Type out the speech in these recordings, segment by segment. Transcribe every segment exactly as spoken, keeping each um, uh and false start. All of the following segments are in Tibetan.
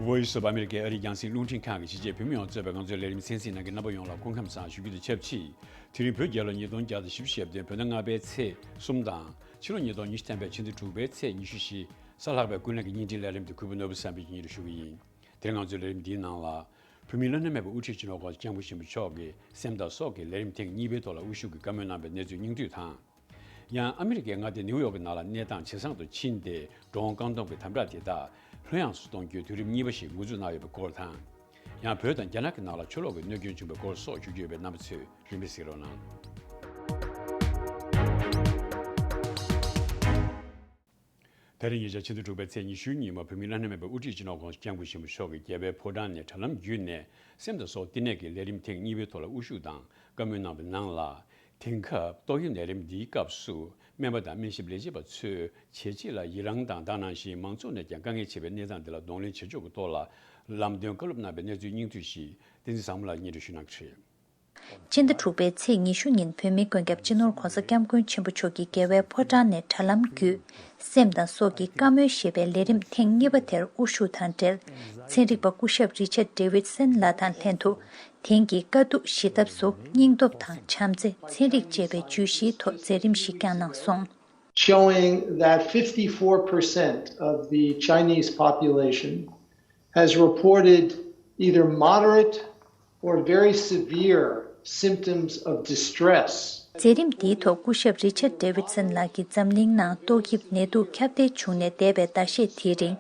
Voice of America ཨ་རིའི་རྒྱང་སྲིང་རླུང་འཕྲིན་ཁང་གི་གཞིས་བྱེས་བོད་མི་ཡོངས་གཙོས་པའི་ང་ཚོའི་ལས་རིམ་གསན་གཟིགས་གནང་མཁན་རྣམ་པ་ཡོངས་ལ་སྐུ་ཁམས་བཟང་ཞུ་རྒྱུ་དང་ཆབས་ཅིག་དེ་རིང་བོད་རྒྱལ་ལོ་ཉིས་སྟོང་བརྒྱ་དང་བཞི་བཅུ་ཞེ་བདུན་བོད་ཟླ་ལྔ་པའི་ཚེས་གསུམ་དང་ཕྱི་ལོ་ཉིས་སྟོང་ཉི་ཤུ་ཐམ་པའི་ཕྱི་ཟླ་དྲུག་པའི་ཚེས་ཉི་ཤུ་བཞི། གཟའ་ལྷག་པའི་ཀུན་གླེང་གི་བརྙན་འཕྲིན་ལས་རིམ་དེ་གུས་པ་ནོར་བུ་བསམ་འཕེལ་གྱིས་སྙན་སྒྲོན་ཞུ་གི་ཡིན། དེ་རིང་ང་ཚོའི་ལས་རིམ་འདིའི་ནང་ལ། བོད་མིའི་བླ་ན་མེད་པའི་དབུ་ཁྲིད་སྤྱི་ནོར་༸གོང་ས་༸སྐྱབས་མགོན་ཆེན་པོ་མཆོག་གི་སེམས་དང་སྲོག་གི་ལས་རིམ་ཐེངས་གཉིས་པའི་ཐོག་ལ་དབུ་བཞུགས་ཀྱི་བཀའ་མོལ་གནང་བའི་གནས་ཚུལ་སྙིང་བསྡུས་དང་། ཡང་ཨ་མི་རི་ཀའི་མངའ་སྡེ་ནིའུ་ཡོག་གི་ནང་ལ་གནས་སྟངས་ཇེ་བཟང་དུ་ཕྱིན་ཏེ། འགྲོ་འོང་རྐང་སྡོམ་གྱི་དམ་དྲག་དེ་དག་ལྷོད་ཡངས་སུ་གཏོང་རྒྱུའི་དུས་རིམ་གཉིས་པ་ཞིག་འགོ་འཛུགས་གནང་ཡོད་པའི་སྐོར་དང་། ཡང་བོད་དང་རྒྱ་ནག་གི་ནང་ལ་ཆུ་ལོག་གི་གནོད་སྐྱོན་བྱུང་བའི་སྐོར་སོགས་ཞུ་རྒྱུ་ཡོད་པས་རྣམ་པ་ཚོས་རིམ་པས་གཟིགས་རོགས་གནང་། ད་རིང་ཉེ་ཆར་ཕྱི་ཟླ་དྲུག་པའི་ཚེས་ཉི་ཤུའི་ཉིན་མ་བོད་མིའི་བླ་ན་མེད་པའི་དབུ་ཁྲིད་སྤྱི་ནོར་༸གོང་ས་༸སྐྱབས་མགོན་ཆེན་པོ་མཆོག་གིས་རྒྱལ་བའི་ཕོ་བྲང་ནས་དྲ་ལམ་བརྒྱུད་ནས་སེམས་དང་སྲོག་བསྟི་གནས་ཀྱི་ལས་རིམ་ཐེངས་གཉིས་པའི་ཐོག་ལ་དབུ་བཞུགས་དང་བཀའ་མོལ་གནང་བའི་ནང་ལ། དེང་སྐབས་ཏོག་དབྱིབས་ནད་རིམས་འདིའི་སྐབས་སུ་སྨན་པ་དང་སྨན་ཞབས་ལས་བྱེད་པ་ཚོས་བྱས་རྗེས་ལ་ཡི་རངས་དང་དེ་ནང་བཞིན་མང་ཚོགས་ནས་ཀྱང་དཀའ་ངལ་ཆེ་བའི་གནས་སྟངས་འདི་ལ་གདོང་ལེན་བྱེད་ཕྱོགས་ཀྱི་ཐོག་ལ་ལམ་སྟོན་བཀའ་སློབ་གནང་བའི་གནས་ཚུལ་སྙིང་བསྡུས་ཤིག་བསྟན་འཛིན་བཟང་མོ་ལགས་སྙན་སྒྲོན་ཞུ་གནང་གི་རེད། ཕྱི་ཟླ་དྲུག་པའི་ཚེས་ཉི་ཤུ་ཉིན་བོད་མིའི་མགོན་སྐྱབས་སྤྱི་ནོར་༸གོང་ས་༸སྐྱབས་མགོན་ཆེན་པོ་མཆོག་གིས་རྒྱལ་བའི་ཕོ་བྲང་ནས་དྲ་ལམ་བརྒྱུད། སེམས་དང་སྲོག་གི་བཀའ་མོལ་ཞེས་པའི་ལས་རིམ་ཐེངས་གཉིས་པ་དེར་དབུ་བཞུགས་དང་འབྲེལ། ཚན་རིག་པ་སྐུ་ཞབས་Richard Davidson ལགས་དང་ལྷན་དུ། དེང་གི་དཀའ་སྡུག་ཞི་ཐབས་སུ་སྙིང་སྟོབས་དང་བྱམས་བརྩེ་ཚན་རིག་ཅེས་པའི་བརྗོད་གཞིའི་ཐོག་མཛད་རིམ་ཞིག་བསྐྱངས་གནང་སོང་། Showing that fifty-four percent of the Chinese population has reported either moderate or very severe symptoms of distress. མཛད་རིམ་འདིའི་ཐོག་སྐུ་ཞབས་Richard Davidson ལགས་ཀྱིས་འཛམ་གླིང་ནང་ཏོག་དབྱིབས་ནད་དུག་ཁྱབ་གདལ་བྱུང་ནས་འདས་པའི་ཟླ་ཤས་དེའི་རིང་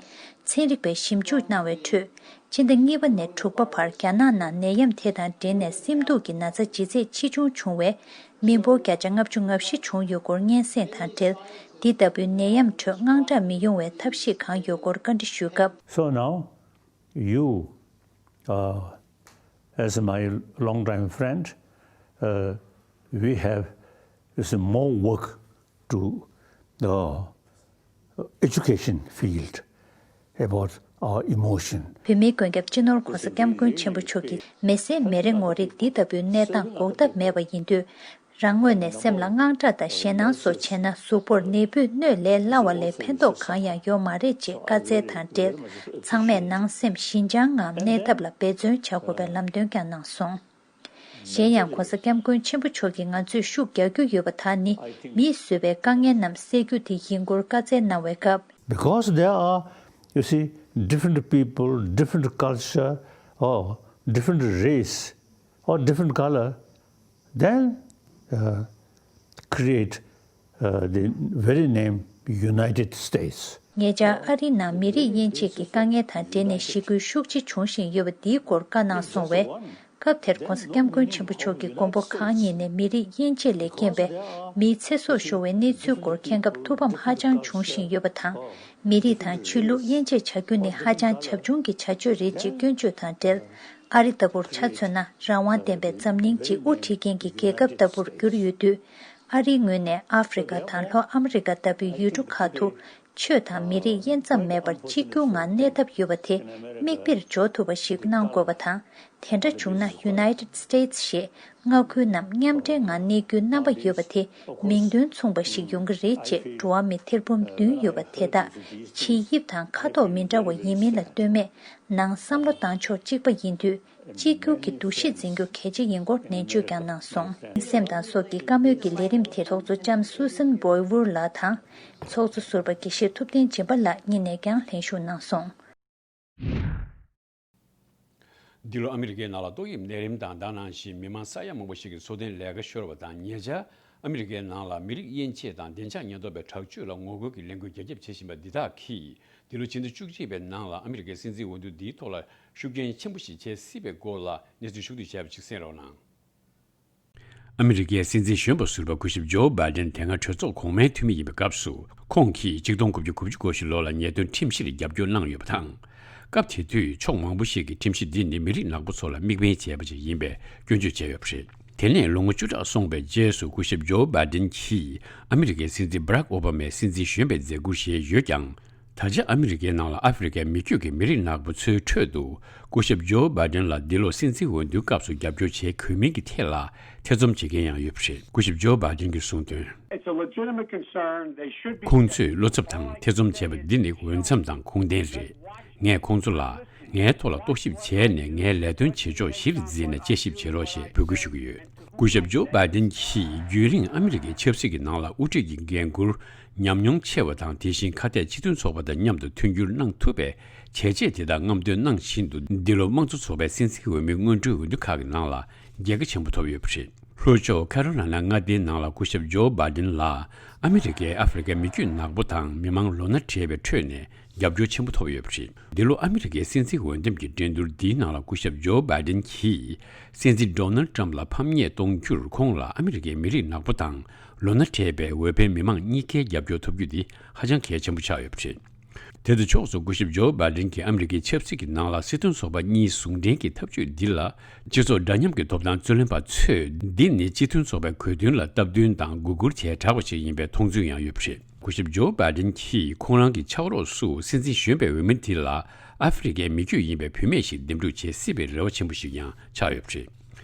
ཚན་རིག་པས་ཞིབ་འཇུག་གནང་བའི་ཁྲོད། ཕྱི་ཟླ་གཉིས་པ་ནས་དྲུག་པ་བར་རྒྱ་ནག་ནང་ནད་ཡམས་དེ་དང་འབྲེལ་ནས་སེམས་སྡུག་གི་ན་ཚ་ཇེ་ཚད་ཆེ་ཆུང་བྱུང་བའི་མི་འབོར་བརྒྱ་ཆ་ལྔ་བཅུ་ང་བཞི་བྱུང་ཡོད་སྐོར་སྙན་སེང་དང་འབྲེལ། འདི་ལྟ་བུའི་ནད་ཡམས་ཁྲོད་དངངས་སྐྲག་མི་ཡོང་བའི་ཐབས་ཤེས་གང་ཡོད་སྐོར་བཀའ་འདྲི་ཞུས་སྐབས། So now, you, uh, as my longtime friend, uh, we have, you see, more work to the education field about our emotion. བོད་མིའི་མགོན་སྐྱབས་སྤྱི་ནོར་༸གོང་ས་༸སྐྱབས་མགོན་ཆེན་པོ་མཆོག་གིས་མི་སེར་མི་རེ་ངོ་རེས་འདི་ལྟ་བུའི་གནས་སྟངས་འགོག་ཐབས་མེད་པ་ཡིན་དུས། རང་ངོས་ནས་སེམས་ལ་དངངས་སྐྲག་དང་ཞེད་སྣང་སོགས་བྱས་ན་གཟུགས་པོར་ནད་འབུས་གནོད་ལས་སླ་བ་ལས་ཕན་ཐོགས་གང་ཡང་ཡོད་མ་རེད་ཅེས་བཀའ་སྩལ་དང་འབྲེལ། ཚང་མས་ནང་སེམས་ཞི་འཇམ་ངང་གནས་ཐབས་ལ་འབད་བརྩོན་བྱ་དགོས་པའི་ལམ་སྟོན་ཀྱང་གནང་སོང་། གཞན་ཡང་༸གོང་ས་༸སྐྱབས་མགོན་ཆེན་པོ་མཆོག་གིས་ང་ཚོས་ཤུགས་རྒྱག་རྒྱུ་ཡོད་པ་དག་ནི་མིས་བཟོས་པའི་དཀའ་ངལ་རྣམས་སེལ་རྒྱུ་དེ་ཡིན་སྐོར་བཀའ་སྩལ་གནང་བའི་སྐབས། Because there are, you see, different people, different culture, or different race, or different color, then, uh, create, uh, the very name United States. ཉེ་ཆར་ཨ་རིའི་ནང་མི་རིགས་དབྱེ་འབྱེད་ཀྱི་དཀའ་ངལ་དང་འབྲེལ་ནས་ཞི་རྒོལ་ཤུགས་ཆེ་བྱུང་བཞིན་ཡོད་པ་འདིའི་སྐོར་བཀའ་གནང་སོང་བས། སྐབས་དེར་༸གོང་ས་༸སྐྱབས་མགོན་ཆེན་པོ་མཆོག་གིས་མགོན་པོ་གང་ཉིད་ནས་མི་རིགས་དབྱེ་འབྱེད་ལས་རྐྱེན་པས་མིའི་ཚེ་སྲོག་ཤོར་བའི་གནས་ཚུལ་སྐོར་མཁྱེན་སྐབས་ཐུགས་ཕམ་ཧ་ཅང་བྱུང་བཞིན་ཡོད་པ་དང་། མི་རིགས་དང་ཆོས་ལུགས་དབྱེ་འབྱེད་བྱ་རྒྱུ་ནི་ཧ་ཅང་བྱབ་ཆུང་གི་བྱ་སྤྱོད་རེད་ཅེས་སྐྱོན་བརྗོད་དང་འབྲེལ། ཨ་རི་ལྟ་བུར་ཆ་མཚོན་ན་རང་དབང་ལྡན་པའི་འཛམ་གླིང་གཅིག་དབུ་ཁྲིད་མཁན་གྱི་རྒྱལ་ཁབ་ལྟ་བུར་གྱུར་ཡོད་དུས། ཨ་རིའི་ངོས་ནས་ཨ་ཧྥེ་རི་ཀ་དང་ལྷོ་ཨ་མི་རི་ཀ་ལྟ་བུའི་ཡུལ་གྲུ་ཁག་ཏུ་ཆོས་དང་མི་རིགས་དབྱེ་མཚམས་མེད་པར་གཅིག་གྱུར་ངང་གནས་ཐབས་ཡོད་པ་དེ་མིག་དཔེར་འཇོག་ཐུབ་པ་ཞིག་གནང་དགོས་པ་དང་། དེ་འདྲ་བྱུང་ན་United States ཞེས་མངའ་ཁུལ་རྣམས་མཉམ་འབྲེལ་ངང་གནས་རྒྱུའི་རྣམ་པ་ཡོད་པ་དེ་མིང་དོན་མཚུངས་པ་ཞིག་ཡོང་གི་རེད་ཅེས་འགྲོ་བ་མི་ཐེར་འབུམ་བདུན་ཡོད་པ་དེ་དག་ཕྱིའི་དབྱིབས་དང་ཁ་དོག་མི་འདྲ་བ་ཡིན་མིན་ལ་ལྟོས་མེད་ནང་བསམ་བློ་བཏང་ཕྱོགས་གཅིག་པ་ཡིན་དུས། གཅིག་གྱུར་གྱི་འདུ་ཤེས་འཛིན་རྒྱུ་གལ་ཆེ་ཡིན་སྐོར་ནན་བརྗོད་ཀྱང་གནང་སོང་། སེམས་དང་སྲོག་གི་བཀའ་མོལ་གྱི་ལས་རིམ་དེར་ཚོགས་གཙོ་ལྕམ་Susan Boywood ལགས་དང་། ཚོགས་གཙོ་ཟུར་པ་དགེ་བཤེས་ཐུབ་བསྟན་སྦྱིན་པ་ལགས་གཉིས་ནས་ཀྱང་ལྷན་ཞུགས་གནང་སོང་། འདི་ལོ་ཨ་མི་རི་ཀའི་ནང་ལ་ཏོག་དབྱིབས་ནད་རིམས་དང་དེ་ནང་བཞིན་མི་མང་ས་ཡ་མང་པོ་ཞིག་གི་འཚོ་རྟེན་ལས་ཀ་ཤོར་བ་དང་། ཉེ་ཆར་ཨ་མི་རི་ཀའི་ནང་ལ་མི་རིགས་དབྱེ་འབྱེད་དང་བདེ་འཇགས་ཉེན་རྟོག་པའི་དྲག་སྤྱོད་ལ་ངོ་རྒོལ་གྱི་ལས་འགུལ་རྒྱ་ཁྱབ་བྱེད་བཞིན་པ་འདི་དག་གིས། འདི་ལོ་ཕྱི་ཟླ་བཅུ་གཅིག་པའི་ནང་ལ་ཨ་མི་རི་ཀའི་སྲིད་འཛིན་འོས་བསྡུ་འདིའི་ཐོག་ལ་ཤུགས་རྐྱེན་ཆེན་པོ་ཞིག་བྱེད་སྲིད་པའི་སྐོར་ལ་གནས་ཚུལ་ཞིབ་འཇུག་བྱས་པ་ཅིག་གསན་རོགས་གནང་། ཨ་མི་རི་ཀའི་སྲིད་འཛིན་གཞོན་པ་ཟུར་པ་སྐུ་ཞབས་ཇོ་བྷའི་ཌེན་དེ་སྔ་གྲོས་ཚོགས་གོང་མའི་འཐུས་མི་ཡིན་པའི་སྐབས་སུ། ཁོང་གིས་ཆིག་སྟོང་དགུ་བརྒྱ་གོ་བཞི་ལོ་ལ་ཉེས་དོན་ཁྲིམས་གཞིར་རྒྱབ་སྐྱོར་གནང་ཡོད་པ་དང་། སྐབས་དེ་དུས་ཕྱོགས་མང་པོ་ཞིག་གིས་ཁྲིམས་གཞི་འདི་ནི་མི་རིགས་ནག་པོ་ཚོ་ལ་དམིགས་འབེན་བྱས་པ་ཞིག་ཡིན་པའི་སྐྱོན་བརྗོད་བྱས་ཡོད་པ་རེད། དེ་ནས་ལོ་ངོ་བཅུ་ཕྲག་སོང་བའི་རྗེས་སུ་སྐུ་ཞབས་ཇོ་བྷའི་ཌེན་གྱིས་ཨ་མི་རི་ཀའི་སྲིད་འཛིན་བྷ་རག་ཨོ་བྷ་མའི་སྲིད་འཛིན་གཞོན་པའི་མཛད་ཁུར་བཞེས་ཡོད་ཀྱང་། ད་ཆ་ཨ་མི་རི་ཀའི་ནང་ལ་ཨ་ཧྥེ་རི་ཀའི་མི་རྒྱུད་ཀྱི་མི་རིགས་ནག་པོ་ཚོའི་ཁྲོད་དུ་སྐུ་ཞབས་ཇོ་བྷའི་ཌེན་ལ་འདི་ལོ་སྲིད་འཛིན་འོས་བསྡུའི་སྐབས་སུ་རྒྱབ་སྐྱོར་བྱེད་དགོས་མིན་གྱི་ཐད་ལ་ཐེ་ཚོམ་བྱེད་མཁན་ཡང་ཡོད་པ་རེད། སྐུ་ཞབས་ཇོ་བྷའི་ཌེན་གྱིས་གསུངས་དོན། It's a legitimate concern. They should be ཁོང་ཚོས་བློ་འཚབ་དང་ཐེ་ཚོམ་བྱས་པ་འདི་ནི་འོས་འཚམ་དང་ཁུངས་ལྡན་རེད། ངས་ཁོང་ཚོ་ལ་ ངའི་ཐོག་ལ་རྟོག་ཞིབ་བྱས་ནས། ངའི་ལས་དོན་བྱེད་ཕྱོགས་གཞིར་འཛིན་ནས་དཔྱད་ཞིབ་བྱེད་རོགས་ཞེས་འབོད་སྐུལ་ཞུ་གི་ཡོད། སྐུ་ཞབས་ཇོ་བྷའི་ཏིན་གྱིས་རྒྱུན་རིང་ཨ་མི་རི་ཀའི་ཆབ་སྲིད་ཀྱི་ནང་ལ་དབུ་ཁྲིད་ཀྱི་འགན་འཁུར་ཉམས་མྱོང་ཆེ་བ་དང་། དེ་བཞིན་ཁ་གཏད་སྤྱི་མཐུན་ཚོགས་པ་དང་མཉམ་དུ་མཐུན་འགྱུར་གནང་ཐུབ་པའི་བྱས་རྗེས་དེ་དག་རྔམ་སྟོན་གནང་བཞིན་དུ། འདི་ལོ་དམངས་གཙོ་ཚོགས་པའི་སྲིད་འཛིན་འོས་མིའི་སྔོན་འགྲོའི་འོས་བསྡུ་ཁག་གི་ནང་ལ་རྒྱལ་ཁ་ཆེན་པོ་ཐོབ་ཡོད་པ་རེད། ལྷོ་ཕྱོགས་ཁ་རོ་ལ་ན་མངའ་སྡེའི་ནང་ལ་སྐུ་ཞབས་ཇོ་བྷའི་ཏིན་ལ་ཨ་མི་རི་ཀའི་ཨ་ཧྥེ་རི་ཀའི་མི་རྒྱུད་ནག་པོ་དང་མི་མང་ལོ་ན་བགྲེས་པའི་ཁྲོད་ནས་རྒྱབ་སྐྱོར་ཆེན་པོ་ཐོབ་ཡོད་པ་རེད། འདི་ལོ་ཨ་མི་རི་ཀའི་སྲིད་འཛིན་འོས་འདེམས་ཀྱི་འགྲན་བསྡུར་འདིའི་ནང་ལ་སྐུ་ཞབས་ཇོ་བྷའི་ཏིན་གྱིས་སྲིད་འཛིན་ཌོ་ནལ་ཊམ་ལ་ཕམ་ཉེས་གཏོང་རྒྱུར། ཁོང་ལ་ཨ་མི་རི་ཀའི་མི་རིགས་ནག་པོ་དང་ལོ་ན་བགྲེས་པའི་འོས་འཕེན་མི་མང་གཉིས་ཀའི་རྒྱབ་སྐྱོར་ཐོབ་རྒྱུ་འདི་ཧ་ཅང་གལ་ཆེན་པོ་ཆགས་ཡོད་པ་རེད། དེ་དང་ཕྱོགས་སུ་སྐུ་ཞབས་ཇོ་བྷའི་ཏིན་གྱིས་ཨ་མི་རི་ཀའི་ཆབ་སྲིད་ཀྱི་ནང་ལ་སྲིད་དོན་ཚོགས་པ་གཉིས་ཟུང་འབྲེལ་གྱི་འཐབ་ཇུས་འདི་ལ། སྤྱི་ཚོགས་འདྲ་མཉམ་གྱི་ཐོབ་ཐང་རྩོད་ལེན་པ་ཚོས་འདི་ནི་སྤྱི་མཐུན་ཚོགས་པའི་གོ་དོན་ལ་སྟབས་བསྟུན་དང་མགོ་སྒུར་བྱས་དྲགས་པ་ཞིག་ཡིན་པའི་མཐོང་ཚུལ་ཡང་ཡོད་པ་རེད། སྐུ་ཞབས་ཇོ་བྷའི་ཏིན་གྱིས་ཁོང་རང་གི་ཕྱག་རོགས་སུ་སྲིད་འཛིན་གཞོན་པའི་འོས་མི་དེ་ལ་ཨ་ཧྥེ་རི་ཀའི་མི་རྒྱུད་ཡིན་པའི་བུད་མེད་ཞིག་འདེམས་སྒྲུག་བྱེད་སྲིད་པའི་རེ་བ་ཆེན་པོ་ཞིག་ཀྱང་ཆགས་ཡོད་པ་རེད།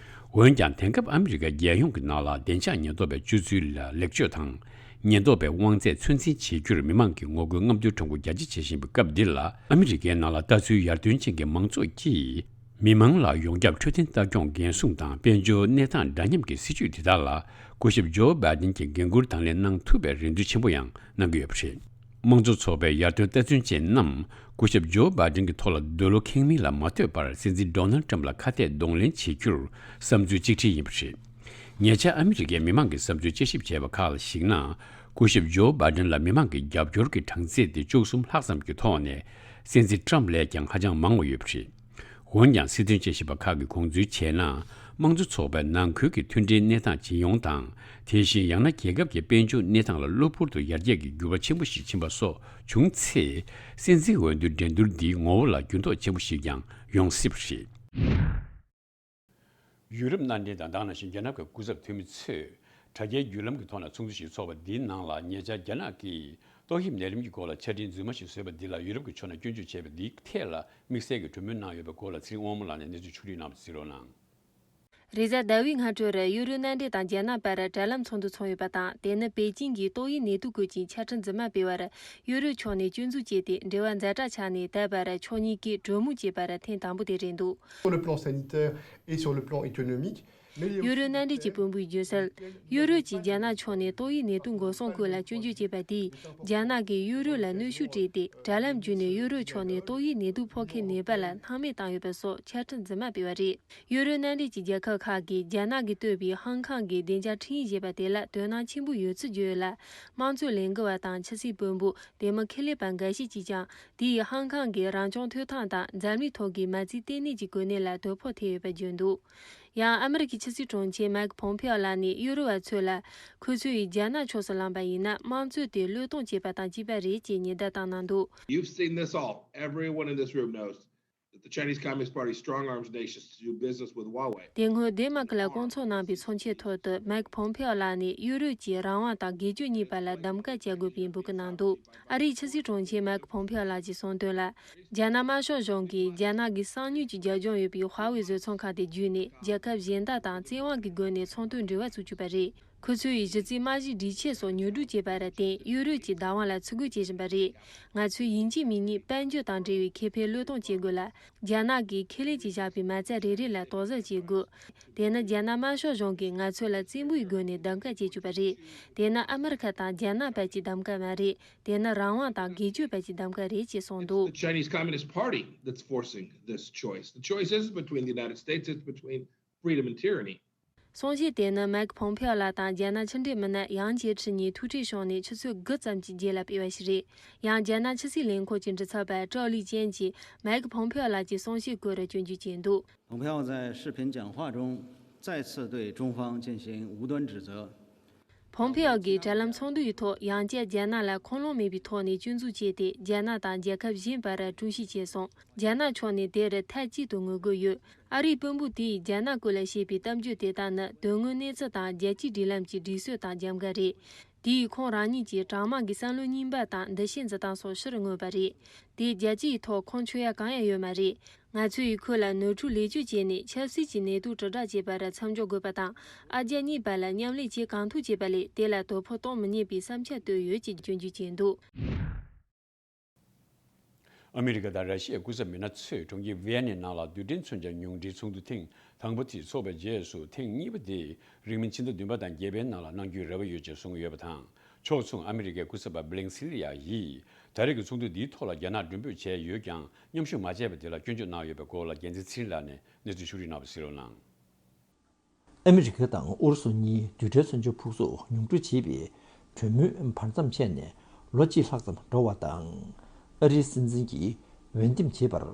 འོན་ཀྱང་། དེང་སྐབས་ཨ་མི་རི་ཀ་རྒྱལ་ཡོངས་ཀྱི་ནང་ལ་བདེ་འཇགས་ཉེན་རྟོག་པའི་སྤྱོད་ཚུལ་ལ་ལེགས་བཅོས་དང་། ཉེན་རྟོག་པའི་དབང་ཚད་ཚོད་འཛིན་བྱེད་རྒྱུར་མི་མང་གི་ངོ་རྒོལ་རྔམ་སྟོན་གྲངས་འབོར་རྒྱ་སྐྱེད་བྱེད་བཞིན་པའི་སྐབས་འདི་ལ། ཨ་མི་རི་ཀའི་ནང་ལ་ལྟ་ཚུལ་ཡར་ཐོན་ཅན་གྱི་མང་ཚོགས་ཀྱིས་མི་མང་ལ་ཡོངས་ཁྱབ་འཕྲོད་བསྟེན་ལྟ་སྐྱོང་འགན་སྲུང་དང་། དཔལ་འབྱོར་གནས་སྟངས་འདྲ་མཉམ་གྱི་སྲིད་ཇུས་དེ་དག་ལ་སྐུ་ཞབས་ཇོ་བྷའི་ཏིན་གྱིས་འགན་འཁུར་དང་ལེན་གནང་ཐུབ་པའི་རེ་འདུན་ཆེན་པོ་ཡང་གནང་གི་ཡོད་པ་རེད། དམངས་གཙོ་ཚོགས་པའི་ཡར་ཐོན་ལྟ་ཚུལ་ཅན་རྣམས་སྐུ་ཞབས་ཇོ་བྷའི་ཏིན་གྱི་ཐོག་ལ་འདོད་བློ་ཁེངས་མིན་ལ་མ་ལྟོས་པར། སྲིད་འཛིན་ཌོ་ནལ་ཊམ་ལ་ཁ་གཏད་གདོང་ལེན་བྱེད་རྒྱུར་བསམ་ཚུལ་གཅིག་སྒྲིལ་ཡིན་པ་རེད། ཉེ་ཆར་ཨ་མི་རི་ཀའི་མི་མང་གི་བསམ་ཚུལ་དཔྱད་ཞིབ་བྱས་པ་ཁག་ལ་གཞིགས་ན། སྐུ་ཞབས་ཇོ་བྷའི་ཏིན་ལ་མི་མང་གི་རྒྱབ་སྐྱོར་གྱི་གྲངས་ཚད་དེ་བཅུ་གསུམ་ལྷག་ཙམ་གྱི་ཐོག་ནས། སྲིད་འཛིན་ཊམ་ལས་ཀྱང་ཧ་ཅང་མང་བ་ཡོད་པ་རེད། འོན་ཀྱང་། སྲིད་དོན་དཔྱད་ཞིབ་པ་ཁག་གིས་དགོངས་ཚུལ་བྱས་ན། དམངས་གཙོ་ཚོགས་པའི་ནང་ཁུལ་གྱི་མཐུན་སྒྲིལ་གནས་སྟངས་ཇེ་ཡོང་དང་། དེ་བཞིན་ཡང་ན་རྒྱལ་ཁབ་ཀྱི་དཔལ་འབྱོར་གནས་སྟངས་ལ་གློ་བུར་དུ་ཡར་རྒྱས་ཀྱི་འགྱུར་བ་ཆེན་པོ་ཞིག་ཕྱིན་པ་སོགས་བྱུང་ཚེ། སྲིད་འཛིན་འོས་བསྡུའི་འགྲན་བསྡུར་འདིའི་ངོ་བོ་ལ་འགྱུར་ལྡོག་ཆེན་པོ་ཞིག་ཀྱང་ཡོང་སྲིད་པ་རེད། ཡུ་རོབ་མནའ་འབྲེལ་དང་། དེ་ནང་བཞིན་རྒྱ་ནག་གི་སྐུ་ཚབ་འཐུས་མི་ཚོས་དྲ་རྒྱའི་བརྒྱུད་ལམ་གྱི་ཐོག་ནས་ཚོགས་འདུ་ཞིག་འཚོགས་པ་འདིའི་ནང་ལ། ཉེ་ཆར་རྒྱ་ནག་གིས་ཏོག་དབྱིབས་ནད་རིམས་ཀྱི་སྐོར་ལ་ཆ་འཕྲིན་རྫུན་མ་ཞིག་བཟོས་པ་འདི་ལ་ཡུ་རོབ་ཀྱི་ཕྱོགས་ནས་སྐྱོན་བརྗོད་བྱས་པ་འདིའི་ཐད་ལ་དམིགས་བསལ་གྱི་གྲོས་མོལ་གནང་ཡོད་པའི་སྐོར་ལ་ཚེ་རིང་དབང་མོ་ལགས་ནས་གནས་ཚུལ་ཕྱོགས་བསྒྲིགས་གནང་བ་གཟིགས་རོགས་གནང་། རེས་གཟའ་ཟླ་བའི་སྔ་དྲོར་ཡུ་རོབ་མནའ་འབྲེལ་དང་རྒྱ་ནག་བར་དྲ་ལམ་ཚོགས་འདུ་ཚོགས་ཡོད་པ་དང་། དེ་ནི་པེ་ཅིང་གིས་ཏོག་དབྱིབས་ནད་དུག་སྐོར་གྱི་ཆ་འཕྲིན་རྫུན་མ་སྤེལ་བར་ཡུ་རོབ་ཕྱོགས་ནས་སྐྱོན་འཛུགས་བྱས་ཏེ། འབྲེལ་བ་ཛ་དྲག་ཆགས་ནས། ད་བར་ཕྱོགས་གཉིས་ཀས་གྲོས་མོལ་བྱས་པར་ཐེངས་དང་པོ་དེ་རེད་འདུག། Sur le plan sanitaire et sur le plan économique, mais il y a ཡུ་རོབ་མནའ་འབྲེལ་གྱི་དཔོན་པོས་བརྗོད་གསལ། ཡུ་རོབ་ཀྱིས་རྒྱ་ནག་ཕྱོགས་ནས་ཏོག་དབྱིབས་ནད་དུག་འགོག་སྲུང་སྐོར་ལ་སྐྱོན་བརྗོད་བྱས་པ་དེས། རྒྱ་ནག་གིས་ཡུ་རོབ་ལ་གནོན་ཤུགས་སྤྲད་དེ། དྲ་ལམ་བརྒྱུད་ནས་ཡུ་རོབ་ཕྱོགས་ནས་ཏོག་དབྱིབས་ནད་དུག་ཕོག་མཁན་ནད་པ་ལ་སྣང་མེད་བཏང་ཡོད་པ་སོགས་ཆ་འཕྲིན་རྫུན་མ་སྤེལ་བ་རེད། ཡུ་རོབ་མནའ་འབྲེལ་གྱི་རྒྱལ་ཁབ་ཁག་གིས་རྒྱ་ནག་གིས་བཏོད་པའི་ཧང་ཀང་གི་བདེ་འཇགས་ཁྲིམས་ཡིག་ཅེས་པ་དེ་ལ་དོ་སྣང་ཆེན་པོ་ཡོད་ཚུལ་བརྗོད་ཡོད་ལ། དམངས་གཙོའི་ལས་འགུལ་བ་དང་ཕྱི་སྲིད་དཔོན་པོ། དེ་མིན་ཁེ་ལས་པ་འགའ་ཤས་ཀྱིས་ཀྱང་། དེས་ཧང་ཀང་གི་རང་སྐྱོང་ཐོབ་ཐང་དང་འཛམ་གླིང་ཐོག་གི་མ་རྩའི་ལྟེ་གནས་ཀྱི་གོ་གནས་ལ་དོ་ཕོག་ཐེབས་ཡོད་པར་བརྗོད་འདུག། ཡང་ཨ་མི་རི་ཀའི་ཕྱི་སྲིད་དྲུང་ཆེ་མཱིག་ཕོམ་ཕེའོ་ལགས་ནས་ཡུ་རོབ་པ་ཚོ་ལ། ཁོ་ཚོས་རྒྱ་ནག་ཕྱོགས་སུ་ལངས་པ་ཡིན་ན། དམངས་གཙོ་དེ་བློས་གཏོང་བྱས་པ་དང་གཅིག་པ་རེད་ཅེས་ཉེན་བརྡ་བཏང་གནང་འདུག། You've seen this all. Everyone in this room knows that the Chinese Communist Party strong arms nations to do business with Huawei. དེ་སྔོན་ལྡན་མ་ཁི་ལ་སྐོང་ཚོགས་གནང་བའི་ཚོགས་ཆེན་ཐོག་ཏུ་མཱིག་ཕོམ་ཕེའོ་ལགས་ནས་ཡུ་རོབ་ཀྱིས་རང་དབང་དང་སྒེར་གཅོད་གཉིས་བར་ལ་གདམ་ག་བྱ་དགོས་པའི་འབོད་སྐུལ་གནང་འདུག། ཨ་རིའི་ཕྱི་སྲིད་དྲུང་ཆེ་མཱིག་ཕོམ་ཕེའོ་ལགས་ཀྱིས་གསུངས་དོན་ལ། རྒྱ་ནག་དམར་ཤོག་གཞུང་གིས་རྒྱ་ནག་གི་གསང་མྱུལ་གྱི་རྒྱབ་ལྗོངས་ཡོད་པའི་ཧྭ་ཝེ་བཟོ་ཚོང་ཁང་དེ་བརྒྱུད་ནས་རྒྱལ་ཁབ་གཞན་དག་དང་བཙན་དབང་གི་སྒོ་ནས་ཚོང་དོན་འབྲེལ་བ་བཙུགས་བཅུག་པ་རེད། ཁོ་ཚོས་གཞི་རྩའི་རྨང་གཞིའི་སྒྲིག་ཆས་སོགས་ཉོ་སྒྲུབ་བྱས་པར་བརྟེན། ཡུ་རོབ་ཀྱི་བདག་དབང་ལ་ཚུར་རྒོལ་བྱེད་བཞིན་པ་རེད། ང་ཚོས་ཡིན་གཅིག་མིན་གཉིས་དཔལ་འབྱོར་དང་འབྲེལ་བའི་ཁེ་ཕན་བློས་གཏོང་བྱེད་དགོས་ལ། རྒྱ་ནག་གིས་ཁེ་ལས་ཀྱིས་བཞག་པའི་མ་རྩ་རེ་རེ་ལ་དོགས་ཟོན་བྱེད་དགོས། དེ་ནི་རྒྱ་ནག་དམར་ཤོག་གཞུང་གིས་ང་ཚོ་ལ་བཙན་པོའི་སྒོ་ནས་གདམ་ག་བྱེད་བཅུག་པ་རེད། དེ་ནི་ཨ་མི་རི་ཁ་དང་རྒྱ་ནག་བར་གྱི་གདམ་ག་མ་རེད། དེ་ནི་རང་དབང་དང་སྒེར་གཅོད་བར་གྱི་གདམ་ག་རེད་ཅེས་གསུངས་འདུག། The Chinese Communist Party that's forcing this choice. The choice isn't between the United States, it's between freedom and tyranny. གསུང་བཤད་དེ་ནི་མཱིག་ཕོམ་ཕེའོ་ལགས་དང་རྒྱ་ནག་ཕྱི་འབྲེལ་མི་སྣ་ཡང་ཇེ་ཁྲི་གཉིས་ཐུག་འཕྲད་བྱུང་ནས་ཆུ་ཚོད་དགུ་ཙམ་གྱི་རྗེས་ལ་སྤེལ་བ་ཞིག་རེད། ཡང་རྒྱ་ནག་ཕྱི་སྲིད་ལས་ཁུངས་ཀྱི་མགྲིན་ཚབ་པ་ཀྲའོ་ལི་ཅན་གྱིས་མཱིག་ཕོམ་ཕེའོ་ལགས་ཀྱི་གསུང་བཤད་སྐོར་སྐྱོན་བརྗོད་བྱས་འདུག། 蓬佩奥在视频讲话中再次对中方进行无端指责。 ཕོམ་ཕེའོ་གིས་དྲ་ལམ་ཚོགས་འདུ་ཡི་ཐོག་ཡང་བསྐྱར་རྒྱ་ནག་ལ་ཁུངས་ལུང་མེད་པའི་ཐོག་ནས་སྐྱོན་འཛུགས་བྱས་ཏེ། རྒྱ་ནག་དང་རྒྱལ་ཁབ་གཞན་བར་དཀྲུག་ཤིང་བྱས་སོང་། རྒྱ་ནག་ཕྱོགས་ནས་དེར་མཐའ་གཅིག་ཏུ་ངོ་རྒོལ་ཡོད། ཨ་རིའི་དཔོན་པོ་དེས་རྒྱ་ནག་སྐོར་ལ་བཤད་པའི་གཏམ་བརྗོད་དེ་དག་ནི་དོན་དངོས་གནས་ཚུལ་དང་རྒྱལ་སྤྱིའི་སྒྲིག་ལམ་གྱི་སྒྲིག་སྲོལ་དང་རྒྱབ་འགལ་རེད། དེས་ཁོང་རང་ཉིད་ཀྱི་གྲངས་མང་གི་བསམ་བློ་རྙིང་པ་དང་འདུ་ཤེས་འཛིན་སྟངས་སོགས་ཕྱིར་མངོན་པ་རེད། དེས་རྒྱལ་སྤྱིའི་ཐོག་ཁུངས་འཁྱོལ་ཡ་གང་ཡང་ཡོད་མ་རེད། ང་ཚོས་ཁོ་ལ་ནོར་འཁྲུལ་ལེགས་བཅོས་བྱས་ནས་ཆབ་སྲིད་ཀྱི་ནད་དུག་དྲིལ་བསྒྲགས་བྱེད་པར་མཚམས་འཇོག་དགོས་པ་དང་། ཨ་རྒྱ་གཉིས་བར་ལ་མཉམ་ལས་བྱེད་གང་ཐུབ་བྱེད་པ་ལས་དེ་ལ་དོ་ཕོག་གཏོང་མི་ཉན་པའི་བསམ་འཆར་བཏོན་ཡོད་ཅེས་སྐྱོན་བརྗོད་བྱས་འདུག། ཨ་མི་རི་ཀ་དང་ར་ཤི་ཡའི་སྐུ་ཚབ་མི་སྣ་ཚོས་གྲོང་ཁྱེར་ཝི་ཡན་ནའི་ནང་ལ་རྡུལ་ཕྲན་མཚོན་ཆ་ཉུང་འཕྲིའི་ཚོགས་འདུ་ཐེངས་དང་པོ་དེ་འཚོགས་པའི་རྗེས་སུ། ཐེངས་གཉིས་པ་དེ་རིང་མིན་ཕྱི་ཟླ་བདུན་པ་དང་བརྒྱད་པའི་ནང་ལ་གནང་རྒྱུའི་རེ་བ་ཡོད་ཅེས་གསུངས་ཡོད་པ་དང་། ཕྱོགས་མཚུངས་ཨ་མི་རི་ཀའི་སྐུ་ཚབ་པ་བྷི་ལིང་སི་ལི་ཡ་ཡིས་ད་རེས་ཀྱི་ཚོགས་འདུ་འདིའི་ཐོག་ལ་རྒྱ་ནག་མགྲོན་འབོད་བྱས་ཡོད་ཀྱང་། མཉམ་ཞུགས་མ་བྱས་པ་དེ་ལ་སྐྱོན་བརྗོད་གནང་ཡོད་པའི་སྐོར་ལ། རྒྱལ་མཚན་ཚེ་རིང་ལགས་ནས་གནས་ཚུལ་ཕྱོགས་བསྒྲིགས་གནང་བ་གསན་རོགས་གནང་། ཨ་མི་རི་ཀ་དང་ཨུ་རུ་སུ་གཉིས་རྡུལ་ཕྲན་མཚོན་ཆ་ཕུག་གསོག་ཉུང་འཕྲི་བྱེད་པའི་གྲོས་མོལ་བར་མཚམས་ཆད་ནས་ལོ་གཅིག་ལྷག་ཙམ་འགྲོ་བ་དང་། ཨ་རིའི་སྲིད་འཛིན་གྱིས་འོས་འདེམས་བྱེད་པར་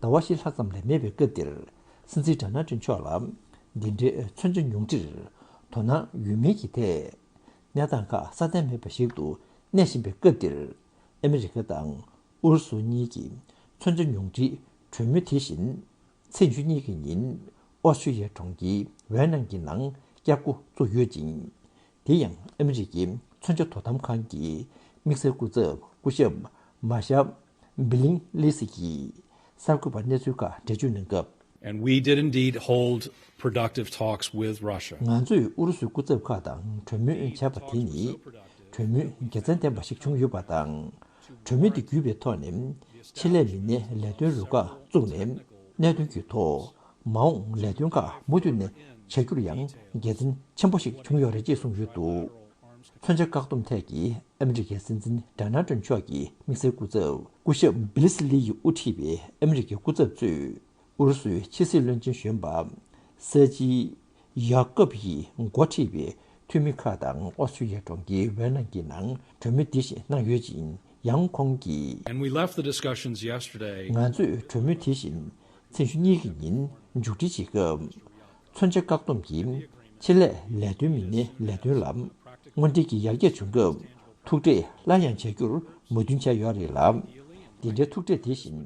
ཟླ་བ་བཞི་ལྷག་ཙམ་ལས་མེད་པའི་སྐབས་འདིར། སྲིད་འཛིན་ཌོ་ནལ་ཊམ་མཆོག་ལ་འདི་འདྲའི་མཚོན་ཆ་ཉུང་འཕྲིར་དོ་སྣང་ཡོད་མེད་ཀྱི་ཐད། གནས་སྟངས་ཁག་སྲ་བརྟན་མེད་པ་ཞིག་ཏུ་གནས་བཞིན་པའི་སྐབས་འདིར། ཨ་མི་རི་ཀ་དང་ཨུ་རུ་སུ་གཉིས་ཀྱི་མཚོན་ཆ་ཉུང་འཕྲིའི་གྲོས་མོལ་དེ་བཞིན། ཚེས་བཅུ་གཉིས་ཀྱི་ཉིན་ཨོ་སི་ཀྲི་ཡའི་གྲོང་ཁྱེར་ཝེ་ནང་གི་ནང་བསྐྱར་སྐུ་བཙུགས་ཡོད་ཅིང་། དེ་ཡང་ཨ་མི་རི་ཀའི་མཚོན་ཆ་དོ་དམ་ཁང་གི་དམིགས་བསལ་སྐུ་ཚབ་སྐུ་ཞབས་མཱ་ཤ་བྷི་ལིང་ལི་སི་གིས་གསར་འགོད་པར་གནས་ཚུལ་ཁག་འགྲེལ་བརྗོད་གནང་སྐབས། And we did indeed hold productive talks with Russia. ང་ཚོས་ཨུ་རུ་སུའི་སྐུ་ཚབ་ཁག་དང་གྲོས་མོལ་བྱས་པ་དེ་ནི་གྲོས་མོལ་དགེ་མཚན་ལྡན་པ་ཞིག་བྱུང་ཡོད་པ་དང་། གྲོས་མོལ་དེ་བརྒྱུད་པའི་ཐོག་ནས་ཆེད་ལས་མི་སྣའི་ལས་དོན་རུ་ཁག་བཙུགས་ནས། གནད་དོན་གྱི་ཐོག་མ་འོངས་ལས་དོན་ཁག་མུ་མཐུད་ནས་བྱ་རྒྱུར་ཡང་དགེ་མཚན་ཆེན་པོ་ཞིག་བྱུང་ཡོད་རེད་ཅེས་གསུངས་ཡོད་འདུག་མཚོན་ཆ་བཀག་སྡོམ་ཐད་ཀྱི་ཨ་མི་རི་ཀའི་སྲིད་འཛིན་ཌོ་ནལ་ཊམ་མཆོག་གི་དམིགས་བསལ་སྐུ་ཚབ་སྐུ་ཞབས་བྷི་ལི་སི་ལི་ཡིས་དབུ་ཁྲིད་པའི་ཨ་མི་རི་ཀའི་སྐུ་ཚབ་ཚོས། ཨུ་རུ་སུའི་ཕྱི་སྲིད་བློན་ཆེན་གཞོན་པ་སེར་ཇི་ཡ་ཀོབ་ཡིས་འགོ་ཁྲིད་པའི་འཐུས་མི་ཁག་དང་ཨོ་སི་ཀྲི་ཡའི་གྲོང་ཁྱེར་ཝེ་ནང་གི་ནང་གྲོས་མོལ་འདི་བཞིན་གནང་ཡོད་ཅིང་། ཡང་ཁོང་གིས། And we left the discussions yesterday. ང་ཚོས་གྲོས་མོལ་དེ་བཞིན་ཚེས་ཉི་ཤུ་གཉིས་ཀྱི་ཉིན་མཇུག་སྒྲིལ་བྱེད་སྐབས། མཚོན་ཆ་བཀག་སྡོམ་གྱིས་ཆེད་ལས་ལས་དོན་མི་སྣའི་ལས་དོན་ལ་དངོས་འབྲེལ་གྱི་ཡར་རྒྱས་བྱུང་སྐབས། ཐུག་འཕྲད་སླར་ཡང་བྱ་རྒྱུར་མོས་མཐུན་བྱས་ཡོད་རེད་ལ། འདི་འདྲའི་ཐུག་འཕྲད་དེ་བཞིན།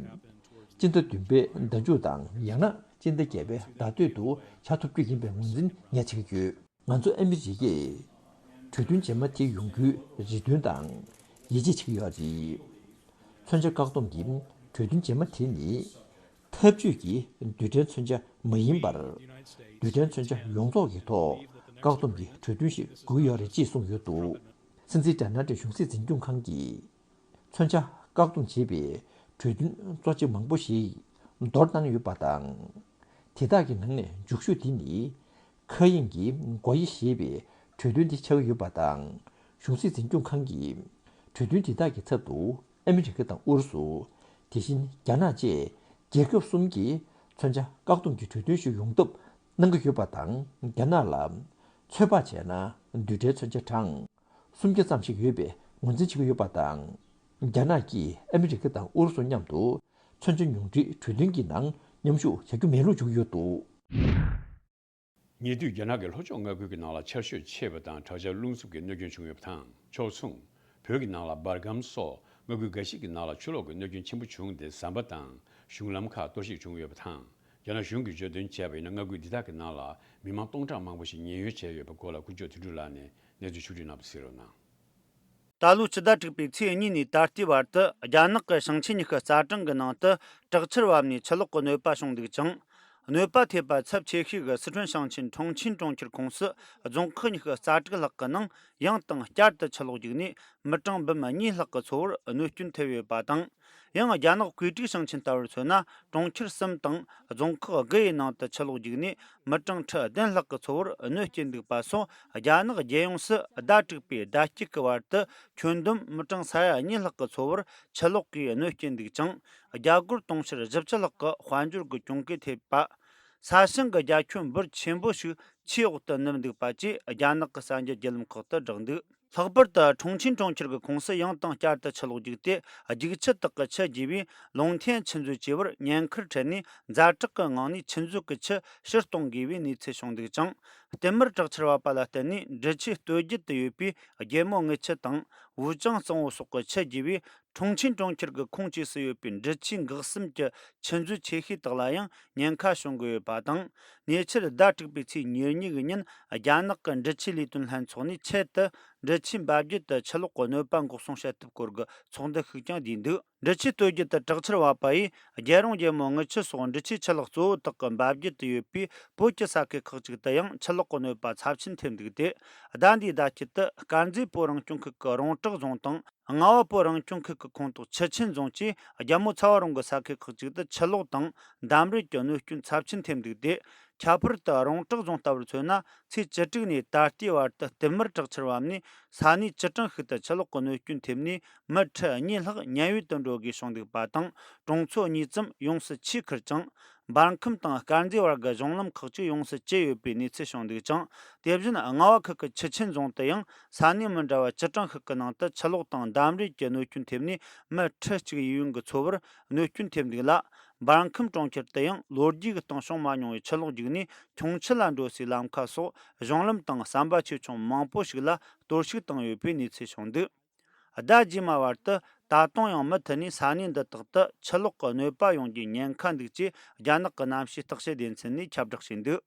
སྤྱི་ཟླ་བདུན་པའི་ཟླ་མཇུག་དང་ཡང་ན་སྤྱི་ཟླ་བརྒྱད་པའི་ཟླ་སྟོད་དུ་བྱ་ཐུབ་རྒྱུ་ཡིན་པའི་ངོས་འཛིན་ངས་བྱེད་ཀྱི་ཡོད། ང་ཚོ་ཨ་མི་རི་ཀས་གྲོས་མཐུན་རྗེས་མ་དེ་ཡོང་རྒྱུའི་རེ་འདུན་དང་ཡིད་ཆེས་བྱེད་ཀྱི་ཡོད་རེད། མཚོན་ཆ་བཀག་སྡོམ་གྱི་གྲོས་མཐུན་རྗེས་མ་དེ་ནི་འཐབ་ཇུས་ཀྱི་རྡུལ་ཕྲན་མཚོན་ཆ་མ་ཡིན་པར། རྡུལ་ཕྲན་མཚོན་ཆ་ཡོངས་རྫོགས་ཀྱི་ཐོག་བཀག་སྡོམ་གྱི་གྲོས་མཐུན་ཞིག་དགོས་ཀྱི་ཡོད་རེད་ཅེས་གསུངས་ཡོད་འདུག་སྲིད་འཛིན་ཌོ་ནལ་ཊམ་གཞུང་སྲིད་འཛིན་སྐྱོང་ཁང་གིས། མཚོན་ཆ་བཀག་སྡོམ་བྱེད་པའི་གྲོས་མཐུན་གཙོ་ཆེ་མང་པོ་ཞིག་འདོར་བཏང་ཡོད་པ་དང་། དེ་དག་གི་ནང་ནས་མཇུག་ཤོས་དེ་ནི་མཁའ་དབྱིངས་ཀྱི་སྒོ་དབྱེ་ཞེས་པའི་གྲོས་མཐུན་དེ་ཆགས་ཀྱི་ཡོད་པ་དང་། གཞུང་སྲིད་འཛིན་སྐྱོང་ཁང་གིས་གྲོས་མཐུན་དེ་དག་གི་ཚབ་ཏུ་ཨ་མི་རི་ཀ་དང་ཨུ་རུ་སུ། དེ་བཞིན་རྒྱ་ནག་བཅས་རྒྱལ་ཁབ་གསུམ་གྱིས་མཚོན་ཆ་བཀག་སྡོམ་གྱི་གྲོས་མཐུན་ཞིག་ཡོང་ཐབས་གནང་གི་ཡོད་པ་དང་། རྒྱ་ནག་ལ་ཚོད་དཔག་བྱས་ན་རྡུལ་ཕྲན་མཚོན་ཆ་གྲངས། སུམ་བརྒྱ་ཙམ་ཞིག་ཡོད་པའི་ངོས་འཛིན་བྱེད་ཀྱི་ཡོད་པ་དང་། རྒྱ་ནག་གིས་ཨ་མི་རི་ཀ་དང་ཨུ་རུ་སུ་མཉམ་དུ་མཚོན་ཆ་ཉུང་འཕྲིའི་གྲོས་མཐུན་གྱི་ནང་མཉམ་ཞུགས་བྱ་རྒྱུ་མེད་ལུགས་བརྗོད་ཀྱི་ཡོད་འདུག་ཉེ་དུས་རྒྱ་ནག་གི་ལྷོ་ཕྱོགས་མངའ་ཁུལ་གྱི་ནང་ལ་ཆར་ཞོད་ཆེ་བ་དང་དྲག་ཆར་རླུང་འཚུབ་ཀྱི་གནོད་སྐྱོན་བྱུང་ཡོད་པ་དང་། ཕྱོགས་མཚུངས། བོད་ཀྱི་ནང་ལ་འབར་སྒམ་སོགས་མངའ་ཁུལ་འགའ་ཞིག་གི་ནང་ལ་ཆུ་ལོག་གི་གནོད་སྐྱོན་ཆེན་པོ་བྱུང་སྟེ་ཟམ་པ་དང་གཞུང་ལམ་ཁག་གཏོར་བཤིག་བྱུང་ཡོད་པ་དང་། རྒྱ་ནག་གཞུང་གིས་བརྗོད་དོན་བྱས་པ་ཡིན་ན། མངའ་ཁུལ་འདི་དག་གི་ནང་ལ་མི་མང་སྟོང་ཕྲག་མང་པོ་ཞིག་ཉེན་གཡོལ་བྱས་ཡོད་པའི་སྐོར་ལ་ཀུན་སྤྱོད་དོན་གྲུབ་ལགས་ནས་གནས་ཚུལ་ཕྱོགས་བསྒྲིགས་གནང་བ་གསན་རོགས་གནང་། ད་ལོའི་ཕྱི་ཟླ་དྲུག་པའི་ཚེས་གཉིས་ནས་ད་ལྟའི་བར་དུ། རྒྱ་ནག་གི་ཞིང་ཆེན་ཉི་ཤུ་རྩ་གྲངས་ཀྱི་ནང་དུ་དྲག་ཆར་བབས་ནས་ཆུ་ལོག་གི་གནོད་པ་བྱུང་འདུག་ཅིང་། གནོད་པ་ཐེབས་པ་ཚབས་ཆེ་ཤོས་ཀྱི་སི་ཁྲོན་ཞིང་ཆེན་ཁྲུང་ཆིན་གྲོང་ཁྱེར་ཁོངས་སུ་རྫོང་ཁག་ཉི་ཤུ་རྩ་དྲུག་ལྷག་གི་ནང་ཡང་དང་བསྐྱར་དུ་ཆུ་ལོག་རྒྱུག་ནས་མི་གྲངས་འབུམ་གཉིས་ལྷག་གི་འཚོ་བར་གནོད་སྐྱོན་ཐེབས་ཡོད་པ་དང་། ཡང་རྒྱ་ནག་ཀུའེ་ཀྲི་ཞིང་ཆེན་ལྟ་བུར་མཚོན་ན། གྲོང་ཁྱེར་གསུམ་དང་རྫོང་ཁག་དགུ་ཡི་ནང་དུ་ཆུ་ལོག་རྒྱུག་ནས་མི་གྲངས་ཁྲི་བདུན་ལྷག་གི་འཚོ་བར་གནོད་སྐྱེལ་འདུག་པ་སོགས། རྒྱ་ནག་རྒྱལ་ཡོངས་སུ་ཟླ་དྲུག་པའི་ཟླ་དཀྱིལ་གྱི་བར་དུ་ཁྱོན་བསྡོམས་མི་གྲངས་ས་ཡ་གཉིས་ལྷག་གི་འཚོ་བར་ཆུ་ལོག་གིས་གནོད་སྐྱེལ་འདུག་ཅིང་། རྒྱ་སྒོར་དུང་ཕྱུར་བཞི་བཅུ་ལྷག་གི་དཔལ་འབྱོར་གྱི་གྱོང་གུད་ཐེབས་པ། ས་ཞིང་གི་རྒྱ་ཁྱོན་འབོར་ཆེན་པོ་ཞིག་ཆུའི་འོག་ཏུ་ནུབ་འདུག་པ་བཅས་རྒྱ་ནག་གི་གསར་འགྱུར་བརྒྱུད་ལམ་ཁག་ཏུ་བསྒྲགས་འདུག་ལྷག་པར་དུ་ཁྲུང་ཆིན་གྲོང་ཁྱེར་གྱི་ཁོངས་སུ་ཡང་དང་བསྐྱར་དུ་ཆུ་ལོག་རྒྱུག་སྟེ། རྒྱུག་ཆུ་དག་གི་ཆུ་རྒྱས་པས་ལུང་ཐན་ཆུ་མཛོད་བཅས་པར་ཉེན་ཁར་འཕྲད་ནས། ཛ་དྲག་གི་ངང་ནས་ཆུ་མཛོད་ཀྱི་ཆུ་ཕྱིར་གཏོང་དགོས་པའི་གནས་ཚུལ་བྱུང་འདུག་ཅིང་། བསྟུད་མར་དྲག་ཆར་བབས་པ་ལ་བརྟེན་ནས་འབྲི་ཆུའི་སྟོད་རྒྱུད་དུ་ཡོད་པའི་རྒྱལ་མོ་རྔུལ་ཆུ་དང་། ཝུ་ཅང་གཙང་བོ་སོགས་ཀྱི་ཆུ་རྒྱས་པས། ཁྲུང་ཆིན་གྲོང་ཁྱེར་གྱི་ཁོངས་གཅིག་སུ་ཡོད་པའི་འབྲི་ཆུའི་འགག་གསུམ་གྱི་ཆུ་མཛོད་ཆེ་ཤོས་དག་ལ་ཡང་ཉེན་ཁ་བྱུང་གི་ཡོད་པ་དང་། ཉེ་ཆར་ཟླ་དྲུག་པའི་ཚེས་ཉེར་གཉིས་ཀྱི་ཉིན། རྒྱ་ནག་གི་འབྲི་ཆུའི་ལས་དོན་ལྷན་ཚོགས་ནས་ཆེད་དུ་འབྲི་ཆུའི་འབབ་རྒྱུད་དུ་ཆུ་ལོག་གི་གནོད་པ་འགོག་སྲུང་བྱེད་ཐབས་སྐོར་གྱི་ཚོགས་འདུ་ཞིག་ཀྱང་བསྡུས་འདུག་འབྲི་ཆུའི་སྟོད་རྒྱུད་དུ་དྲག་ཆར་བབས་པ་ཡིས། རྒྱལ་རོང་རྒྱལ་མོ་རྔུལ་ཆུ་སོགས་འབྲི་ཆུའི་ཆུ་ལག་གཙོ་བོ་དག་གི་འབབ་རྒྱུད་དུ་ཡོད་པའི་བོད་ཀྱི་ས་ཁུལ་ཁག་ཅིག་ཏུ་ཡང་ཆུ་ ལོག་གི་གནོད་པ་ཚབས་ཆེན་ཐེབས་འདུག་སྟེ། ཟླ་འདིའི་ཟླ་དཀྱིལ་དུ་དཀར་མཛེས་བོད་རང་སྐྱོང་ཁུལ་གྱི་རོང་བྲག་རྫོང་དང་། རྔ་བ་བོད་རང་སྐྱོང་ཁུལ་གྱི་ཁོངས་གཏོགས་ཆུ་ཆེན་རྫོང་བཅས་རྒྱལ་མོ་ཚ་བ་རོང་གི་ས་ཁུལ་ཁག་ཅིག་ཏུ་ཆུ་ལོག་དང་འདམ་རུད་ཀྱི་གནོད་སྐྱོན་ཚབས་ཆེན་ཐེབས་འདུག་སྟེ། ཁྱད་པར་དུ་རོང་བྲག་རྫོང་ལྟ་བུར་མཚོན་ན། ཚེས་བཅུ་དྲུག་ནས་ད་ལྟའི་བར་དུ་བསྟུད་མར་དྲག་ཆར་བབས་ནས། ས་གནས་བཅུ་གྲངས་ཤིག་ཏུ་ཆུ་ལོག་གི་གནོད་སྐྱོན་ཐེབས་ནས། མི་ཁྲི་གཉིས་ལྷག་ཉེན་གཡོལ་དུ་འགྲོ་དགོས་བྱུང་འདུག་པ་དང་། གྲོང་ཚོ་གཉིས་ཙམ་ཡོངས་སུ་ཆུས་ཁུར་ཅིང་། འབར་ཁམས་དང་དཀར་མཛེས་བར་གྱི་གཞུང་ལམ་ཁག་ཅིག་ཡོངས་སུ་བཅད་ཡོད་པའི་གནས་ཚུལ་བྱུང་འདུག་ཅིང་། དེ་བཞིན་རྔ་བ་ཁུལ་གྱི་ཆུ་ཆེན་རྫོང་དུ་ཡང་ས་གནས་མི་འདྲ་བ་བཅུ་གྲངས་ཤིག་གི་ནང་དུ་ཆུ་ལོག་དང་འདམ་རུད་ཀྱི་གནོད་སྐྱོན་ཐེབས་ནས། མི་ཁྲི་གཅིག་ཡས་གཡོལ་གྱི་འཚོ་བར་གནོད་སྐྱོན་ཐེབས་འདུག་ལ། འབར་ཁམས་གྲོང་ཁྱེར་དུ་ཡང་ལོ་རྒྱུས་ཀྱི་སྟེང་བྱུང་མ་མྱོང་བའི་ཆུ་ལོག་རྒྱུག་ནས། ཁྱུང་ཆུ་ལ་འགྲོ་སའི་ལམ་ཁ་སོགས་གཞུང་ལམ་དང་ཟམ་པ་ཆེ་ཆུང་མང་པོ་ཞིག་ལ་གཏོར་བཤིག་བཏང་ཡོད་པའི་གནས་ཚུལ་བྱུང་འདུག་ཟླ་རྗེས་མ་བར་དུ་ད་དུང་ཡང་མུ་མཐུད་ནས་ས་གནས་འདི་དག་ཏུ་ཆུ་ལོག་གི་གནོད་པ་ཡོང་རྒྱུའི་ཉེན་ཁ་འདུག་ཅེས་རྒྱ་ནག་གི་གནམ་གཤིས་བརྟག་དཔྱད་སྡེ་ཚན་ནས་ཁྱབ་བསྒྲགས་བྱས་འདུག་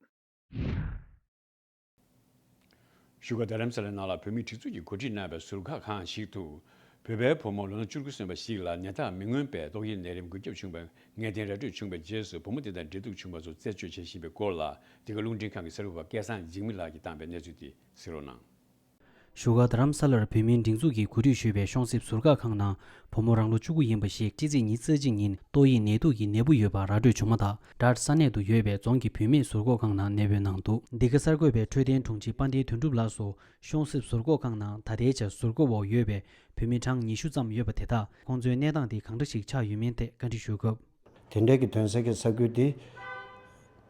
བཞུགས་སྒར་རྡ་རམ་ས་ལའི་ནང་ལ་བོད་མིའི་སྒྲིག་འཛུགས་ཀྱིས་གོ་སྒྲིག་གནང་བའི་ཟུར་བཀག་ཁང་ཞིག་ཏུ། བོད་པའི་བུ་མོ་ལོ་ན་བཅུ་དགུ་སོན་པ་ཞིག་ལ་ནད་རྟགས་མི་མངོན་པའི་ཏོག་དབྱིབས་ནད་རིམས་འགོས་ཁྱབ་བྱུང་བའི་ངེས་གཏན་ར་སྤྲོད་བྱུང་བའི་རྗེས་སུ། བུ་མོ་དེ་དང་འབྲེལ་གཏུག་བྱུང་བ་ཚོ་རྩད་གཅོད་བྱེད་བཞིན་པའི་སྐོར་ལ། འདི་ག་རླུང་འཕྲིན་ཁང་གི་གསར་འགོད་པ་སྐལ་བཟང་འཇིགས་མེད་ལགས་ཀྱིས་བཏང་བའི་གནས་ཚུལ་དེ་གཟིགས་རོགས་གནང་། བཞུགས་སྒར་རྡ་རམ་ས་ལར་བོད་མིའི་སྒྲིག་འཛུགས་ཀྱིས་གོ་སྒྲིག་ཞུས་པའི་ཤོང་སེབ་ཟུར་བཀག་ཁང་ནང་། བུ་མོ་རང་ལོ་བཅུ་དགུ་ཡིན་པ་ཞིག་སྤྱི་ཚེས་ཉི་ཤུ་རྩ་གཅིག་ཉིན་ཏོག་དབྱིབས་ནད་དུག་གི་ནད་འབུ་ཡོད་པ་ར་སྤྲོད་བྱུང་མ་ཐག་སྦྲགས་ས་གནས་དུ་ཡོད་པའི་རྫོང་གི་བུད་མེད་ཟུར་བཀག་ཁང་ནང་གནས་སྤོས་གནང་འདུག་འདི་ག་གསར་འགོད་པས་འཕྲོད་བསྟེན་དྲུང་ཆེ་དཔལ་ལྡན་དོན་གྲུབ་ལགས་སུ། ཤོང་སེབ་ཟུར་བཀག་ཁང་ནང་ད་ལྟའི་ཆར་ཟུར་བཀག་འོག་ཡོད་པའི་བོད་མི་གྲངས་ཉི་ཤུ་ཙམ་ཡོད་པ་དེ་དག་ཁོང་ཚོའི་གནས་སྟངས་དེ་གང་འདྲ་ཞིག་ཆགས་ཡོད་མིན་ཐད་བཀའ་འདྲི་ཞུས་སྐབས། དེ་འདྲའི་གི་ཐོན་སའི་གི་ས་ཁུལ་དེ་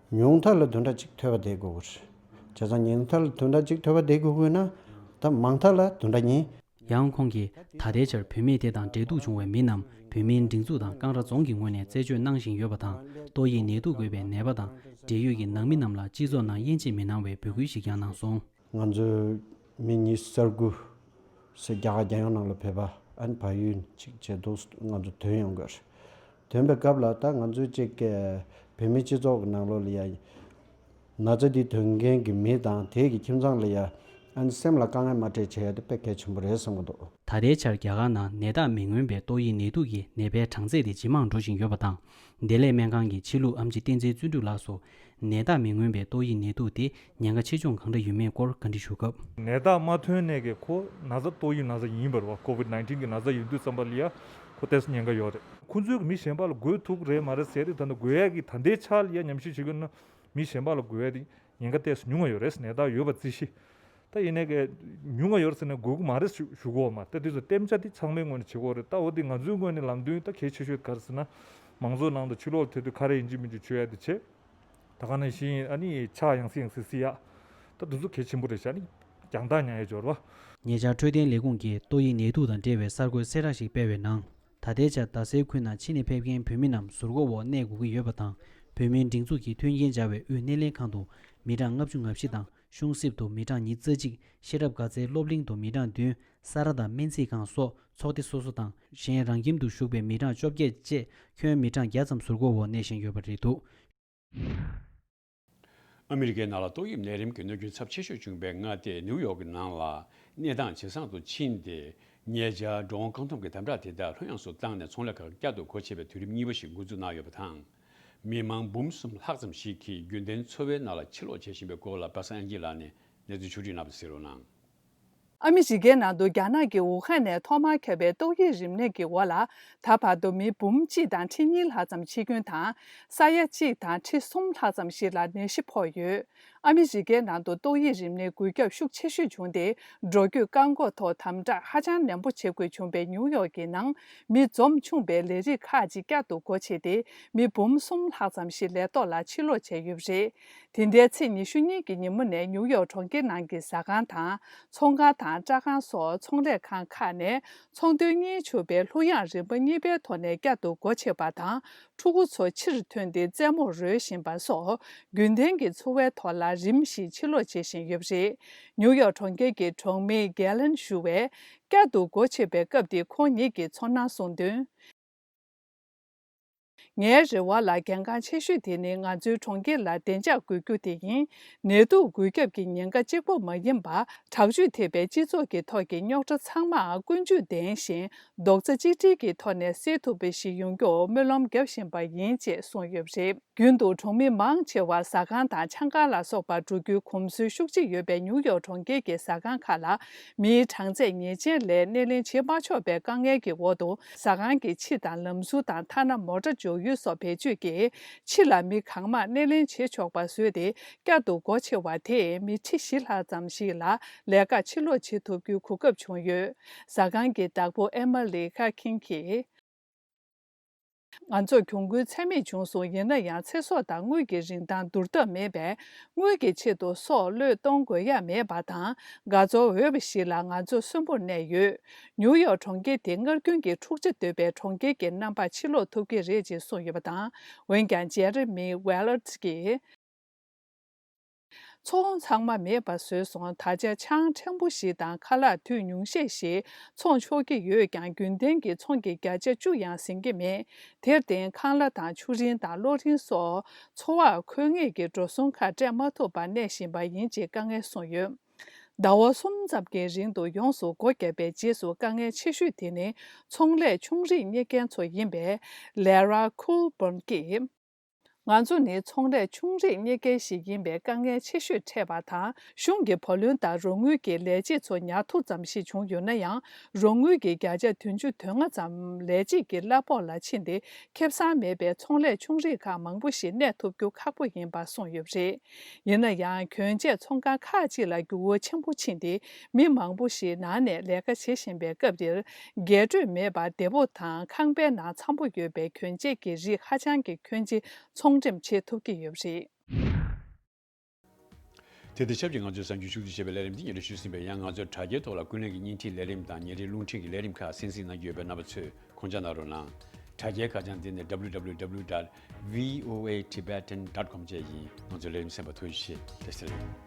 ཉུང་མཐའ་ལ་བདུན་ཕྲག་གཅིག་ཐོལ་པ་བསྡད་དགོས་ཀྱི་རེད། བྱས་ཙང་ཉུང་མཐའ་ལ་བདུན་ཕྲག་གཅིག་ཐོལ་པ་བསྡད་དགོས་ཀྱི་ཡོད་ན། ད་མང་མཐའ་ལ་བདུན་ཕྲག་གཉིས། ཡང་ཁོང་གིས་ད་ལྟའི་ཆར་བུད་མེད་དེ་དང་འབྲེལ་གཏུག་བྱུང་བའི་མི་རྣམས་བོད་མིའི་སྒྲིག་འཛུགས་དང་ཀང་ར་རྫོང་གི་ངོས་ནས་རྩད་གཅོད་གནང་བཞིན་ཡོད་པ་དང་། ཏོག་དབྱིབས་ནད་དུག་འགོས་པའི་ནད་པ་དང་འབྲེལ་ཡོད་ཀྱི་ནང་མི་རྣམས་ལ་སྤྱི་ཚོགས་ནང་དབྱེ་འབྱེད་མི་གནང་བའི་འབོད་སྐུལ་ཞིག་ཀྱང་གནང་སོང་། ང་ཚོའི་མི་ཉི་ཤུ་རྩ་དགུ་ཟེར་རྒྱ་གར་རྒྱལ་ཡོངས་ནང་ལ་བོད་པ་ཨན་བལ་ཡུལ་གཅིག་བྱས་འདུག་ང་ཚོ་ཐོན་ཡོང་གི་རེད། ཐོན་པའི་སྐབས་ལ་ད་ང་ཚོའི་གཅིག་གི་བོད་མི་སྤྱི་ཚོགས་ཀྱི་ནང་ལོགས་ལ་ཡ་ན་ཚ་འདི་ཐོན་མཁན་གྱི་མི་དང་དེ་གི་ཁྱིམ་ཚང་ལ་ཡ་ཨན་སེམས་ལ་དཀའ་ངལ་མ་སྤྲད་བྱས་ཡ་དེ་དཔེ་གལ་ཆེན་པོ་རེད་བསམ་གྱི་འདུག་ད་ལྟའི་ཆར་རྒྱ་གར་ནང་ནད་རྟགས་མི་མངོན་པའི་ཏོག་དབྱིབས་ནད་དུག་གི་ནད་པའི་གྲངས་ཚད་དེ་ཇེ་མང་འགྲོ་བཞིན་ཡོད་པ་དང་། བདེ་ལེགས་སྨན་ཁང་གི་ཕྱི་ལུགས་ཨེམ་ཆི་བསྟན་འཛིན་བརྩོན་འགྲུས་ལགས་སུ། ནད་རྟགས་མི་མངོན་པའི་ཏོག་དབྱིབས་ནད་དུག་དེ་ཉེན་ཁ་ཆེ་ཆུང་གང་འདྲ་ཡོད་མེད་སྐོར་བཀའ་འདྲི་ཞུ་སྐབས། ནད་རྟགས་མ་ཐོན་ནས་ཀྱི་ཁོ་ན་ཚ་ཏོག་དབྱིབས་ན་ཚ་ཡིན་པ་རེད་བ། ཀོ་ཝིད་ནའིན་ཊིན་གྱི་ན་ཚ་ཡིན་དུས་ཙམ་པ་ལ་ཡ་ཁོ་ཏོག་ཙམ་ཉེན་ཁ་ཡོད་རེད། ཁོ་ཚོས་མི་གཞན་པ་ལ་འགོས་ཐུབ་ཀྱི་རེད་མ་རེད་ཟེར་དུས། ད་ནི་འགོས་ཡས་ཀྱི་ད་ལྟའི་ཆ་ལ་ཡ་ཉམས་ཞིབ་བྱེད་དགོས་ན་མི་གཞན་པ་ལ་འགོས་ཡས་དེ་ཉེན་ཁ་ཏོག་ཙམ་ཉུང་བ་ཡོད་རེད། ནད་རྟགས་ཡོད་པ་རྩིས་གཞི། ད་ཡིན་ནའི་ཀྱི་ཉུང་བ་ཡོད་ཟེར་ནས་འགོས་ཀྱི་མ་རེད་ཞུ་ཞུ་གི་ཡོད་མ་རེད། ད་དེ་ཚོ་གཏན་འཇགས་དེ་ཚང་མའི་ངོས་ནས་བྱེད་དགོས་རེད། ད་འོ་དེ་ང་ཚོའི་ངོས་ནས་ལམ་སྟོན་ད་གལ་ཆེ་ཤོས་ག་རེ་ཟེར་ན། མང་ཚོགས་ནང་དུ་ཕྱི་ལོགས་ལ་ཐོན་དུས་ཁ་རས་ཡིན་གཅིག་མིན་གཅིག་གྱོན་ཡ་དེ་བྱེད། ད་ག་ནང་བཞིན་ཨ་ནི་ཕྱག་ཡང་སེ་ཡང་སེ་བསིལ་ཡ། ད་དེ་ཚོ་གལ་ཆེན་པོ་རེད་ཤག་ཨ་ནི་རྒྱང་ཐག་ཉེ་ཡ་འབྱོར་བ། ཉེ་ཆར་འཕྲོད་བསྟེན་ལས་ཁུངས་ཀྱིས་ཏོག་དབྱིབས་ནད་དུག་དང་འབྲེལ་བའི་གསར་འགོད་གསལ་བསྒྲགས་ཤིག་སྤེལ་བའི་ནང་། ད་ལྟའི་ཆར་རྡ་སའི་ཁུལ་ནང་ཕྱི་ནས་ཕེབས་མཁན་བོད་མི་རྣམས་ཟུར་འགོག་འོག་གནས་དགོས་ཀྱི་ཡོད་པ་དང་། བོད་མིའི་སྒྲིག་འཛུགས་ཀྱིས་མཐུན་རྐྱེན་སྦྱར་བའི་དབུས་སྣེ་ལེན་ཁང་དུ་མི་གྲངས་ལྔ་བཅུ་ང་བཞི་དང་། ཤོང་སེབ་ཏུ་མི་གྲངས་ཉི་ཤུ་རྩ་གཅིག་ཤེས་རབ་དགའ་ཚལ་སློབ་གླིང་དུ་མི་གྲངས་བདུན། ས་ར་དང་སྨན་རྩིས་ཁང་སོགས་ཚོགས་སྡེ་སོ་སོ་དང་། གཞན་རང་ཁྱིམ་དུ་བཞུགས་པའི་མི་གྲངས་བཅོ་བརྒྱད་བཅས་ཁྱོན་མི་གྲངས་བརྒྱ་ཙམ་ཟུར་འགོག་འོག་གནས་བཞིན་ཡོད་པ་རེད་འདུག་ཨ་མི་རི་ཀའི་ནང་ལ་ཏོག་དབྱིབས་ནད་རིམས་ཀྱི་གནོད་སྐྱོན་ཚབས་ཆེ་ཤོས་བྱུང་བའི་མངའ་སྡེ་ནིའུ་ཡོག་གི་ནང་ལ་གནས་སྟངས་ཇེ་བཟང་དུ་ཕྱིན་ཏེ། ཉེ་ཆར་འགྲོ་འོང་བཀག་སྡོམ་གྱི་དམ་དྲག་དེ་དག་ལྷོད་ཡངས་སུ་བཏང་ནས་ཚོང་ལས་ཁག་བསྐྱར་དུ་སྒོ་ཕྱེ་བའི་དུས་རིམ་གཉིས་པ་ཞིག་འགོ་འཛུགས་གནང་ཡོད་པ་དང་། མི་མང་འབུམ་གསུམ་ལྷག་ཙམ་ཞིག་གིས་རྒྱུན་ལྡན་འཚོ་བའི་ནང་ལ་ཕྱིར་ལོག་བྱེད་བཞིན་པའི་སྐོར་ལ་པ་སངས་དབྱངས་སྐྱིད་ལགས་ནས་གནས་ཚུལ་ཕྱོགས་སྒྲིག་གནང་བ་གཟིགས་རོགས་གནང་། ཨ་མི་རི་ཀའི་ནང་དུ་རྒྱ་ནག་གི་ཝུ་ཧན་ནས་ཐོག་མར་ཁྱབ་པའི་ཏོག་དབྱིབས་རིམས་ནད་ཀྱི་འོག་ལ། ད་བར་དུ་མི་འབུམ་གཅིག་དང་ཁྲི་གཉིས་ལྷག་ཙམ་འཆི་སྐྱོན་དང་། ས་ཡ་གཅིག་དང་ཁྲི་གསུམ་ལྷག་ཙམ་ཞིག་ལ་ནད་གཞི་ཕོག་ཡོད། ཨ་མི་རི་ཀའི་ནང་དུ་ཏོག་དབྱིབས་རིམས་ནད་འགོས་ཁྱབ་ཤུགས་ཆེ་ཤོས་བྱུང་སྟེ། འགྲོ་སྐྱོད་བཀག་འགོག་ཐོག་དམ་དྲག་ཧ་ཅང་ནན་པོ་བྱེད་དགོས་བྱུང་བའི་ནིའུ་ཡོག་གི་ནང་མི་འཛོམས་ཆུང་བའི་ལས་རིགས་ཁག་ཅིག་བསྐྱར་དུ་སྒོ་ཕྱེ་སྟེ། མི་འབུམ་གསུམ་ལྷག་ཙམ་ཞིག་ལས་ཐོག་ལ་ཕྱིར་ལོག་བྱས་ཡོད་པ་རེད། དེ་འདྲའི་ཚེས་ཉི་ཤུ་གཉིས་ཀྱི་ཉིན་མོ་ནས་ནིའུ་ཡོག་གྲོང་ཁྱེར་ནང་གི་ཟ་ཁང་དང་། ཚོང་ཁང་དང་སྐྲ་ཁང་སོགས་ཚོང་ལས་ཁང་ཁག་ནས་ཚོང་དོན་གཉེར་ཆོག་པའི་གླུ་དབྱངས་རིམ་པ་གཉིས་པའི་ཐོག་ནས་བསྐྱར་དུ་སྒོ་ཕྱེ་བ་དང་། ཕྲུ་གུ་ཚོ་ཕྱིར་ཐོན་ཏེ་རྩེད་མོར་རོལ་བཞིན་པ་སོགས། རྒྱུན་ལྡན་གྱི་འཚོ་བའི་ཐོག་ལ་རིམ་བཞིན་ཕྱིར་ལོག་བྱེད་བཞིན་ཡོད་པ་རེད། ནིའུ་ཡོག་གྲོང་ཁྱེར་གྱི་གྲོང་མི་གེ་ལན་ཞུ་བས། བསྐྱར་དུ་སྒོ་ཕྱེ་བའི་སྐབས་དེ་ཁོང་ཉིད་ཀྱི་ཚོར་སྣང་གསུངས་དོན། ངའི་རེ་བ་ལ་གལ་འགངས་ཆེ་ཤོས་དེ་ནི་ང་ཚོའི་གྲོང་ཁྱེར་ལ་བདེ་འཇགས་དགོས་རྒྱུ་དེ་ཡིན། ནད་དུག་འགོས་ཁྱབ་ཀྱི་ཉེན་ཁ་གཅིག་པོ་མ་ཡིན་པར། དྲག་སྤྱོད་ཐེབས་པའི་སྤྱི་ཚོགས་ཀྱི་ཐོག་གི་རྙོག་དྲ་ཚང་མ་ཀུན་སྤྱོད་ལྡན་ཞིང་རྡོག་རྩ་གཅིག་སྒྲིལ་གྱི་ཐོག་ནས་སེལ་ཐུབ་པ་ཞིག་ཡོང་རྒྱུར་སྨོན་ལམ་བརྒྱབ་བཞིན་པ་ཡིན་ཅེས་གསུངས་ཡོད་པ་རེད། རྒྱུན་དུ་གྲོང་མི་མང་ཆེ་བ་ཟ་ཁང་དང་ཆང་ཁང་ལ་སོགས་པ་འགྲོ་རྒྱུའི་གོམས་སྲོལ་ཤུགས་ཆེ་ཡོད་པའི་ནིའུ་ཡོག་གྲོང་ཁྱེར་གྱི་ཟ་ཁང་ཁག་ལ། མིའི་གྲངས་ཚད་ངེས་ཅན་ལས་སྣེ་ལེན་བྱེད་མ་ཆོག་པའི་དཀའ་ངལ་གྱི་འོག་ཏུ། ཟ་ཁང་གི་ཕྱི་དང་ལམ་ཟུར་དང་ཐ་ན་མོ་ཊ་འཇོག་ཡུལ་སོགས་བེད་སྤྱོད་ཀྱིས། ཕྱི་ལ་མི་གང་མང་སྣེ་ལེན་བྱེད་ཆོག་པ་བཟོས་ཏེ། བསྐྱར་དུ་སྒོ་ཕྱེ་བ་དེས་མི་ཁྲི་བཞི་ལྷག་ཙམ་ཞིག་ལ་ལས་ཀ་ཕྱིར་ལོག་བྱེད་ཐུབ་རྒྱུའི་གོ་སྐབས་བྱུང་ཡོད། ཟ་ཁང་གི་བདག་པོ་ཨེ་མ་ལི་ཁ་ཁིན་གྱིས། ང་ཚོར་གྱོང་གུན་ཚད་མེད་བྱུང་སོང་། ཡིན་ན་ཡང་ཚེ་སྲོག་དང་དངུལ་གྱི་རིན་ཐང་བསྡུར་ཐབས་མེད་པས། དངུལ་གྱི་ཆེད་དུ་སྲོག་བློས་གཏོང་དགོས་ཡ་མེད་པ་དང་། དགའ་ཚོར་འོས་པ་ཞིག་ལ་ང་ཚོ་གསོན་པོར་གནས་ཡོད། ནིའུ་ཡོག་གྲོང་ཁྱེར་དེ་སྔར་རྒྱུན་གྱི་འཁྲུག་ཆ་དོད་པའི་གྲོང་ཁྱེར་གྱི་རྣམ་པར་ཕྱིར་ལོག་ཐུབ་ཀྱི་རེད་ཅེས་གསུངས་ཡོད་པ་དང་། འོན་ཀྱང་ཇེ་རེ་མི་ཝེ་ལར་གྱིས། ཚོང་ཚང་མ་མེད་པ་བཟོས་སོང་། ད་ཆ་ཆང་ཕྲན་བུ་ཞིག་དང་ཁ་ལག་དུས་ཉུང་ཤས་ཤིག་འཚོང་ཆོག་གི་ཡོད་ཀྱང་། རྒྱུན་ལྡན་གྱི་ཚོང་གི་བརྒྱ་ཆ་བཅུ་ཡང་ཟིན་གྱི་མེད། དེར་བརྟེན། ཁང་གླ་དང་ཆུ་རིན་དང་གློག་རིན་སོགས་འཚོ་བར་མཁོ་ངེས་ཀྱི་འགྲོ་སོང་ཁག་སྤྲད་མ་ཐུབ་པར་གནས་བཞིན་པ་ཡིན་ཅེས་དཀའ་ངལ་གསུངས་ཡོད། ཟླ་བ་གསུམ་ཙམ་གྱི་རིང་དུ་ཡོངས་སུ་སྒོ་བརྒྱབ་པའི་རྗེས་སུ། དཀའ་ངལ་ཆེ་ཤོས་དེ་ནི་ཚོང་ལས་ཆུང་རིགས་གཉེར་མཁན་ཚོ་ཡིན་པས། ལེ་ར་ཁུལ་བོན་གྱིས། ང་ཚོ་ནི་ཚོང་ལས་ཆུང་རིགས་གཉེར་མཁན་ཞིག་ཡིན་པས། དཀའ་ངལ་ཆེ་ཤོས་འཕྲད་པ་དང་། གཞུང་གི་བུ་ལོན་དང་རོགས་དངུལ་གྱི་ལས་བྱེད་ཚོ་ཉར་ཐུབ་ཙམ་ཞིག་བྱུང་ཡོད་ན་ཡང་། རོགས་དངུལ་གྱི་བརྒྱ་ཆ་བདུན་ཅུ་དོན་ལྔ་ཙམ་ལས་བྱེད་ཀྱི་གླ་ཕོགས་ལ་ཕྱིན་ཏེ། ཁེ་བཟང་མེད་པའི་ཚོང་ལས་ཆུང་རིགས་ཁག་མང་པོ་ཞིག་གནས་ཐུབ་རྒྱུ་ཁག་པོ་ཡིན་པ་གསུངས་ཡོད་པ་རེད། ཡིན་ན་ཡང་། གྱོན་ཆས་ཚོང་ཁང་ཁག་ཅིག་ལ་འགྱུར་བ་ཆེན་པོ་ཕྱིན་ཏེ། མི་མང་པོ་ཞིག་ནང་ནས་ལས་ཀ་བྱེད་བཞིན་པའི་སྐབས་འདིར། རྒྱས་སྤྲོས་མེད་པར་བདེ་པོ་དང་ཁང་པའི་ནང་འཚམ་པོ་ཡོད་པའི་གྱོན་ཆས་ཀྱི་རིགས་ཧ་ཅང་གི་ཁྱོན་ཆེ་ཚོང་འགྲེམས་བྱེད་ཐུབ་ཀྱི་ཡོད་པ་རེད། དེ་དང་ཆབས་ཅིག་ང་ཚོའི་གསར་འགྱུར་ཤུགས་ཆེ་བྱས་པའི་ལས་རིམ་འདི་ཉིན་རེ་ཞུས་ཟིན་པས། ཡང་ང་ཚོའི་དྲ་རྒྱའི་ཐོག་ལ་ཀུན་གླེང་གི་བརྙན་འཕྲིན་ལས་རིམ་དང་ཉིན་རེའི་རླུང་འཕྲིན་གྱི་ལས་རིམ་ཁག་གསན་གཟིགས་གནང་རྒྱུ་ཡོད་པས། རྣམ་པ་ཚོས་དགོངས་འཇགས་གནང་རོགས་གནང་། དྲ་རྒྱའི་ཁ་བྱང་འདི་ནི་W W W dot V O A Tibetan dot com བཅས་ཡིན། ང་ཚོའི་ལས་རིམ་གསན་པར་ཐུགས་རྗེ་ཆེ། བཀྲ་ཤིས་བདེ་ལེགས།